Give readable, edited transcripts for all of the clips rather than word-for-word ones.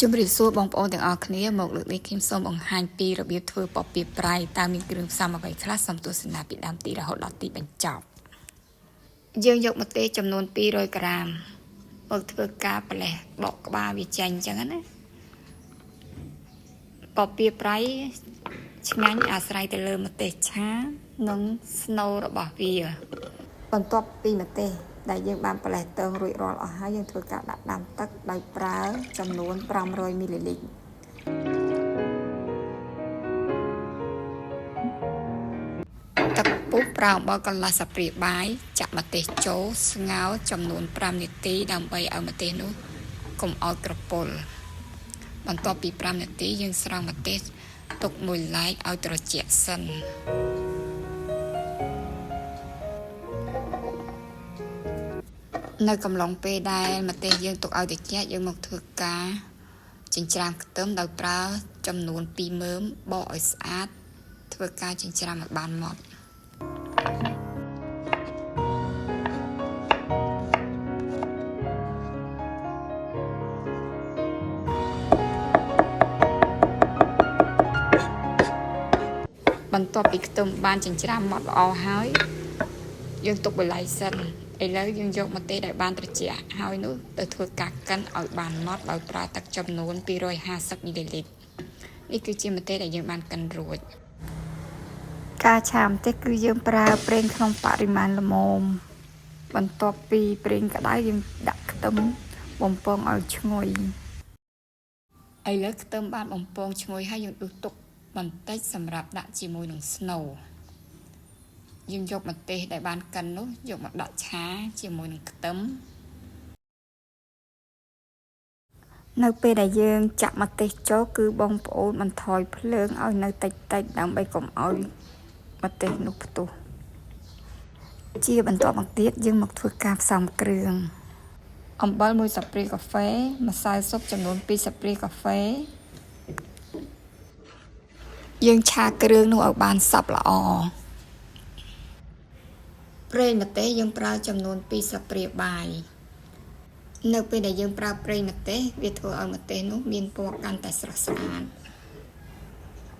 ជំរាបសួរបងប្អូនទាំងអស់គ្នាមកលើកនេះខ្ញុំសូមបង្ហាញពីរបៀបធ្វើពពាយប្រៃតើមានគ្រឿងផ្សំអ្វីខ្លះសូមទស្សនាពីដើមទីរហូតដល់ទីបញ្ចប់យើងយកម្ទេសចំនួន200ក្រាមមកធ្វើការប្រលេះបកក្បាលវាចេញអញ្ចឹងណាពពាយប្រៃឆ្ងាញ់អាស្រ័យទៅលើម្ទេសឆានិងស្នូលរបស់វាបន្ទាប់ពីម្ទេសដែលយើងបានប្រលេះតើងរួចរាល់អស់ហើយយើងធ្វើការដាក់ដាំទឹកដោយប្រើចំនួន500មីលីលីត្រទឹកពុះប្រើអំបិលកន្លះស្លាបព្រាបាយចាក់ម្ទេសចូលស្ងោរចំនួន5នាទីដើម្បីឲ្យម្ទេសនោះកុំឲ្យក្រពុលបន្ទាប់ពី5នាទីយើងស្រង់ម្ទេសទុកមួយឡែកឲ្យត្រជាក់សិននៅកំឡុងពេលដែលម្ទេសយើងទុកឲ្យត្រជាក់យើងមកធ្វើការចិញ្ច្រាំខ្ទឹមដោយប្រើចំនួន2មើមបកឲ្យស្អាតធ្វើការចិញ្ច្រាំឲ្យបានម៉ត់បន្ទាប់ពីខ្ទឹមបានចិញ្ច្រាំម៉ត់ល្អហើយយើងទុកបន្លែសិនឥឡូវយើងយកម្ទេសដែលបានត្រជាក់ហើយនោះទៅធ្វើការកិនឲ្យបានម៉ត់ដោយប្រើទឹកចំនួន250មីលីលីត្រនេះគឺជាម្ទេសដែលយើងបានកិនរួចការឆាម្ទេសគឺយើងប្រើប្រេងក្នុងបរិមាណល្មមបន្ទាប់ពីប្រេងក្តៅយើងដាក់ខ្ទឹមបំពងឲ្យឈ្ងុយឥឡូវខ្ទឹមបានបំពងឈ្ងុយហើយយើងដួសទុកបន្តិចសម្រាប់ដាក់ជាមួយនឹងស្នូលយើងយកម្ទេសដែលបានកិននោះយកមកដាក់ឆាជាមួយនឹងខ្ទឹមនៅពេលដែលយើងចាក់ម្ទេសចូលគឺបងប្អូនបន្ថយភ្លើងឲ្យនៅតិចតិចដើម្បីកុំឲ្យម្ទេសនោះផ្ទុះជាបន្តមកទៀតយើងមកធ្វើការផ្សំគ្រឿងអំបិល1ស្លាបព្រាកាហ្វេម្សៅស៊ុបចំនួន2ស្លាបព្រាកាហ្វេយើងឆាគ្រឿងនោះឲ្យបានសព្វល្អប្រេងម្ទេសយើងប្រើចំនួន2ស្លាបព្រាបាយនៅពេលដែលយើងប្រើប្រេងម្ទេសវាធ្វើឲ្យម្ទេសនោះមានពណ៌កាន់តែស្រស់ស្អាត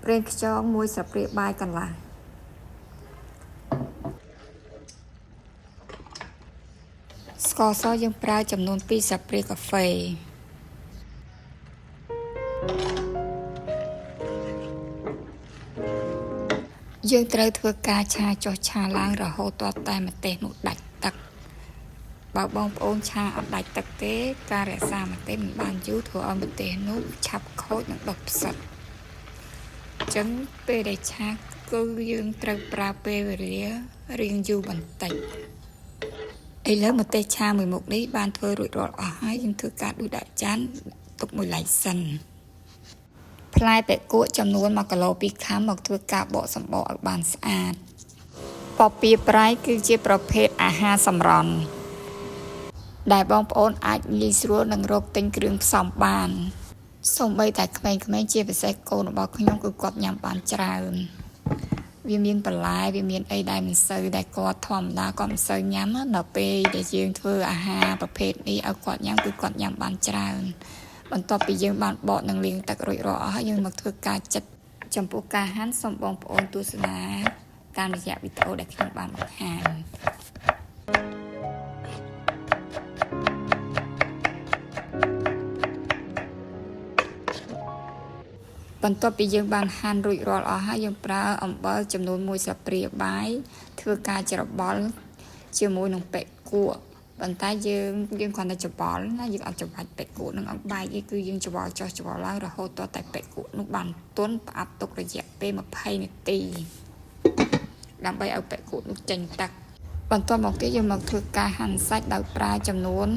ប្រេងខ្យង1ស្លាបព្រាបាយកន្លះស្ករសយើងប្រើចំនួន2ស្លាបព្រាកាហ្វេយើងត្រូវធ្វើការឆាចុះឆាឡើងរហូតទាល់តែម្ទេសនោះដាច់ទឹកបើបងប្អូនឆាអត់ដាច់ទឹកទេការរក្សាម្ទេសមិនបានយូរធ្វើឲ្យម្ទេសនោះឆាប់ខូចនិងដុះផ្សិតអញ្ចឹងពេលដែលឆាគឺយើងត្រូវប្រើពេលវេលារៀងយូរបន្តិចឥឡូវម្ទេសឆាមួយមុខនេះបានធ្វើរួចរាល់អស់ហើយយើងធ្វើការដួសដាក់ចានទុកមួយឡែកសិនផ្លែពកចំនួន1គីឡូ2ខាំមកធ្វើការបកសម្បកឲ្យបានស្អាតពពាយប្រៃគឺជាប្រភេទអាហារសម្រន់ដែលបងប្អូនអាចងាយស្រួលនឹងរកទិញគ្រឿងផ្សំបានសូម្បីតែក្មេងៗជាពិសេសកូនរបស់ខ្ញុំគឺគាត់ញ៉ាំបានច្រើនវាមានបន្លែវាមានអីដែលមិនសូវដែលគាត់ធម្មតាគាត់មិនសូវញ៉ាំដល់ពេលដែលយើងធ្វើអាហារប្រភេទនេះឲ្យគាត់ញ៉ាំគឺគាត់ញ៉ាំបានច្រើនបន្ទាប់ពីយើងបានបកនិងលាងទឹករួចរាល់អស់ហើយយើងមកធ្វើការចិតចំពោះការហាន់សូមបងប្អូនទស្សនាតាមរយៈវីដេអូដែលខ្ញុំបានបង្ហាញបន្ទាប់ពីយើងបានហាន់រួចរាល់អស់ហើយយើងប្រើអំបិលចំនួន1ស្លាបព្រាបាយធ្វើការច្របល់ជាមួយនឹងប៉ិកួកប៉ុន្តែយើងគ្រាន់តែច្របល់ណាយើងអត់ច្របាច់ប៉ិកួកនឹងឲ្យបែកទេគឺយើងច្របល់ចុះច្របល់ឡើងរហូតទាល់តែប៉ិកួកនោះបានទន់ផ្អាប់ទុករយៈពេល20នាទីដើម្បីឲ្យប៉ិកួកនោះចេញទឹកបន្ទាប់មកទៀតយើងមកធ្វើការហាន់សាច់ដោយប្រើចំនួន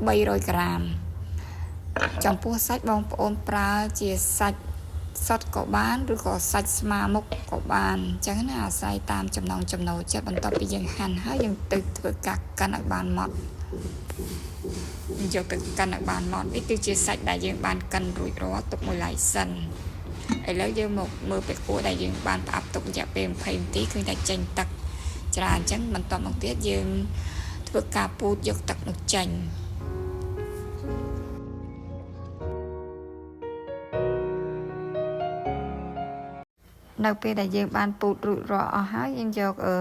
300ក្រាមចំពោះសាច់បងប្អូនប្រើជាសាច់សុទ្ធក៏បានឬក៏សាច់ស្មាមុខក៏បានអញ្ចឹងណាអាស្រ័យតាមចំណង់ចំណូលចិត្តបន្ទាប់ពីយើងហាន់ហើយយើងទៅធ្វើការកិនឲ្យបានម៉ត់យកទៅកិនឲ្យបានម៉ត់នេះគឺជាសាច់ដែលយើងបានកិនរួចរាល់ទុកមួយឡែកសិនឥឡូវយើងមកមើលបេកួរដែលយើងបានផ្អាប់ទុករយៈពេល20នាទីឃើញតែចេញទឹកច្រើនអញ្ចឹងបន្ទាប់មកទៀតយើងធ្វើការពូតយកទឹកនោះចេញ នៅពេលដែលយើងបានពូតរួចរាល់អស់ហើយយើងយកអឺ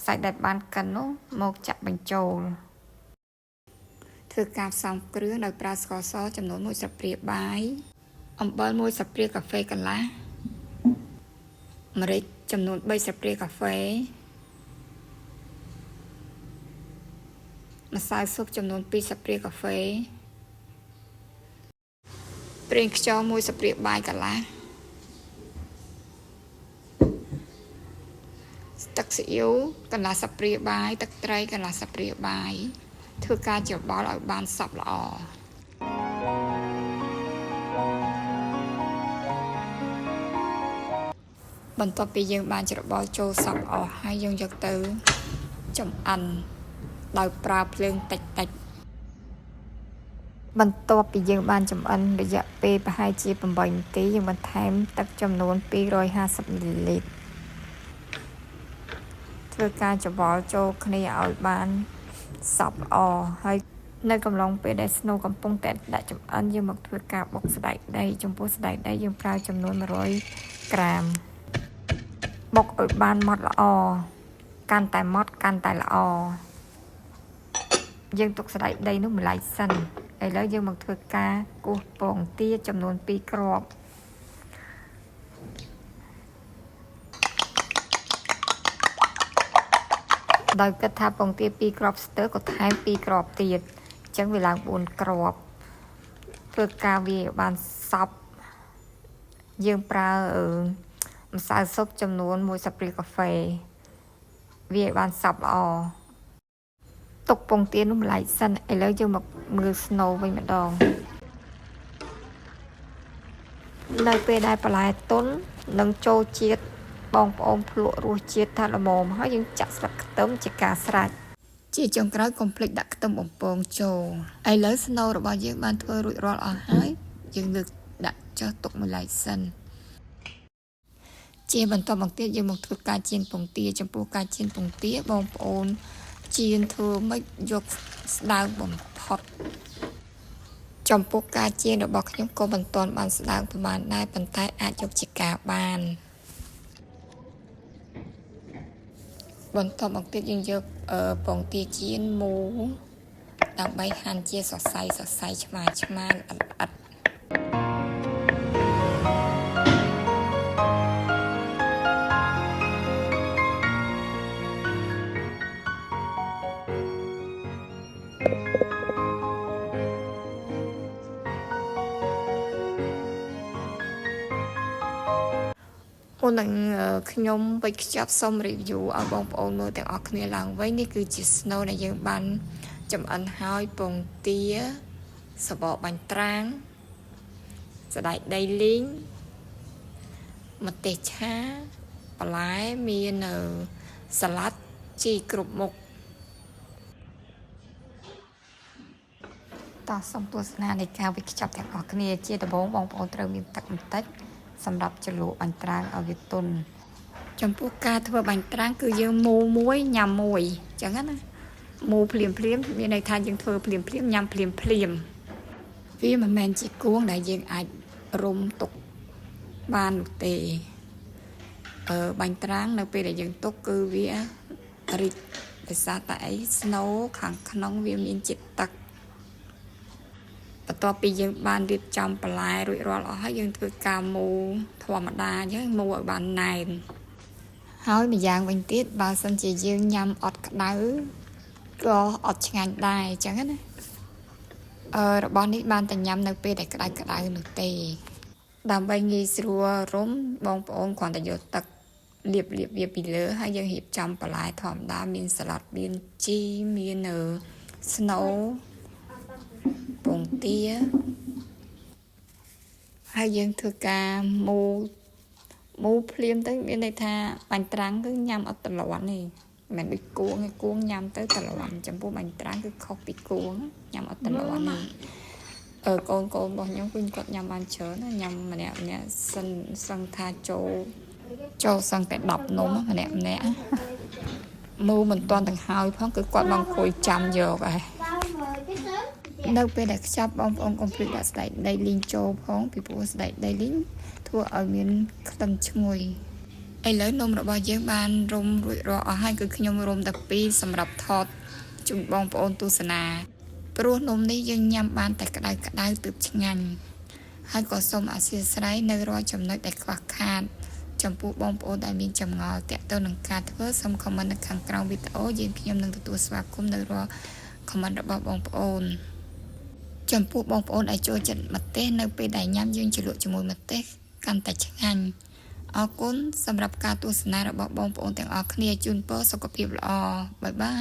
សាច់ដែលបានកិននោះមកចាក់បញ្ចូលធ្វើការផ្សំគ្រឿងដោយប្រើស្ករសចំនួន1ស្លាបព្រាបាយអំបិល1ស្លាបព្រាកាហ្វេកន្លះម្រេចចំនួន3ស្លាបព្រាកាហ្វេម្សៅស៊ុបចំនួន2ស្លាបព្រាកាហ្វេប្រេងខ្យង1ស្លាបព្រាបាយកន្លះទឹកស៊ីអ៊ីវកន្លះស្លាបព្រាបាយទឹកត្រីកន្លះស្លាបព្រាបាយធ្វើការច្របល់ឲ្យបានសព្វល្អបន្ទាប់ពីយើងបានច្របល់ចូលសព្វអស់ហើយយើងយកទៅចំអិនដោយប្រើភ្លើងតិចតិចបន្ទាប់ពីយើងបានចំអិនរយៈពេលប្រហែលជា8នាទីយើងបន្ថែមទឹកចំនួន250មីលីលីត្រធ្វើការច្របល់ចូលគ្នាឲ្យបានសព្វល្អហើយនៅកំឡុងពេលដែលស្នូកំពុងតែដាក់ចំអិនយើងមកធ្វើការបុកសណ្តែកដីចំពោះសណ្តែកដីយើងប្រើចំនួន100ក្រាមបុកឲ្យបានម៉ត់ល្អកាន់តែម៉ត់កាន់តែល្អយើងទុកសណ្តែកដីនោះម្លាយសិនឥឡូវយើងមកធ្វើការគោះពងទាចំនួន2គ្រាប់ដោយគិតថាពងទា2គ្រាប់ស្ទើក៏ថែម2គ្រាប់ទៀតអញ្ចឹងវាឡើង4គ្រាប់ធ្វើការវាឲ្យបានសព្វយើងប្រើម្សៅស៊ុបចំនួន1ស្លាបព្រាកាហ្វេវាឲ្យបានសព្វល្អទុកពងទានោះម្លាយសិនឥឡូវយើងមកមើលស្នូវិញម្ដងនៅពេលដែលបន្លែទុននឹងចូលជាតិបងប្អូនភ្លក់រសជាតិថាល្មមហើយយើងចាក់ស្លឹកខ្ទឹមជាការស្រេចជាចុងក្រោយកុំភ្លេចដាក់ខ្ទឹមបំពងចូលឥឡូវស្នូរបស់យើងបានធ្វើរួចរាល់អស់ហើយយើងលើកដាក់ចុះទុកមួយឡែកសិនជាបន្តមកទៀតយើងមកធ្វើការចៀនពងទាចំពោះការចៀនពងទាបងប្អូនចៀនធ្វើម៉េចយកស្ដើងបំផុតចំពោះការចៀនរបស់ខ្ញុំក៏មិនទាន់បានស្ដើងប្រហែលដែរប៉ុន្តែអាចយកជាការបានបន្ទាប់មកទៀតយើងយកពងទាចៀនមូដើម្បីហាន់ជាសរសៃសរសៃឆ្មាឆ្មាល្អិតល្អិតមុននឹងខ្ញុំវេចខ្ចប់សូម review ឲ្យបងប្អូនមើលទាំងអស់គ្នាឡើងវិញនេះគឺជាស្នូដែលយើងបានចំអិនហើយពងទាសបកបាញ់ត្រាងសណ្តែកដីលីងម្ទេសឆាបន្លែមានសាឡាត់ជីគ្រប់មុខតោះសូមទស្សនានៃការវេចខ្ចប់ទាំងអស់គ្នាជាដំបូងបងប្អូនត្រូវមានទឹកបន្តិចសម្រាប់ជ្រលក់បាញ់ត្រាងឲ្យវាទន់ចំពោះការធ្វើបាញ់ត្រាងគឺយើងមូមួយញ៉ាំមួយអញ្ចឹងណាមូភ្លាមភ្លាមមានន័យថាយើងធ្វើភ្លាមភ្លាមញ៉ាំភ្លាមភ្លាមវាមិនមែនជាគួងដែលយើងអាចរុំទុកបាននោះទេអឺបាញ់ត្រាងនៅពេលដែលយើងទុកគឺវារីកដោយសារតែអីស្នូខាងក្នុងវាមានជាតិទឹកបន្ទាប់ពីយើងបានរៀបចំបន្លែរួចរាល់អស់ហើយយើងធ្វើការមូធម្មតាអញ្ចឹងមូឲ្យបានណែនហើយម្យ៉ាងវិញទៀតបើសិនជាយើងញ៉ាំអត់ក្តៅក៏អត់ឆ្ងាញ់ដែរអញ្ចឹងណាអឺរបស់នេះបានតែញ៉ាំនៅពេលដែលក្តៅក្តៅនោះទេដើម្បីងាយស្រួលរុំបងប្អូនគ្រាន់តែយកទឹកលាបលាបវាពីលើហើយយើងរៀបចំបន្លែធម្មតាមានសាឡាត់មានជីមានស្នូពងទាហើយយើងធ្វើការមូមូភ្លាមទៅមានន័យថាបាញ់ត្រាំងគឺញ៉ាំអត់ត្រលាន់ទេមិនដូចគួងទេគួងញ៉ាំទៅត្រលាន់ចំពោះបាញ់ត្រាំងគឺខុសពីគួងញ៉ាំអត់ត្រលាន់ទេអឺកូនកូនរបស់ខ្ញុំគឺគាត់ញ៉ាំបានច្រើនណាញ៉ាំម្នាក់ម្នាក់សិនសឹងថាចូលចូលសឹងតែ10នំម្នាក់ម្នាក់មូមិនទាន់ទាំងហើយផងគឺគាត់មកអង្គុយចាំយកឯងនៅពេលដែលខ្ចប់បងប្អូនកុំភ្លេចដាក់សណ្តែកដីលីងចូលផងពីព្រោះសណ្តែកដីលីងធ្វើឲ្យមានក្លិនឈ្ងុយ ឥឡូវនំរបស់យើងបានរុំរួចរាល់អស់ហើយគឺខ្ញុំរុំតែពីរសម្រាប់ថតជូនបងប្អូនទស្សនាព្រោះនំនេះយើងញ៉ាំបានតែក្តៅក្តៅទើបឆ្ងាញ់ហើយក៏សូមអធ្យាស្រ័យនៅរាល់ចំណុចដែលខ្វះខាត ចំពោះបងប្អូនដែលមានចម្ងល់ទាក់ទងនឹងការធ្វើសូម comment នៅខាងក្រោមវីដេអូយើងខ្ញុំនឹងទទួលស្វាគមន៍នៅរាល់ comment របស់បងប្អូន ចំពោះបងប្អូនដែលចូលចិត្តម្ទេសនៅពេលដែលញ៉ាំយើងជ្រលក់ជាមួយម្ទេសកាន់តែឆ្ងាញ់អរគុណសម្រាប់ការទស្សនារបស់បងប្អូនទាំងអស់គ្នាជូនពរសុខភាពល្អ bye bye.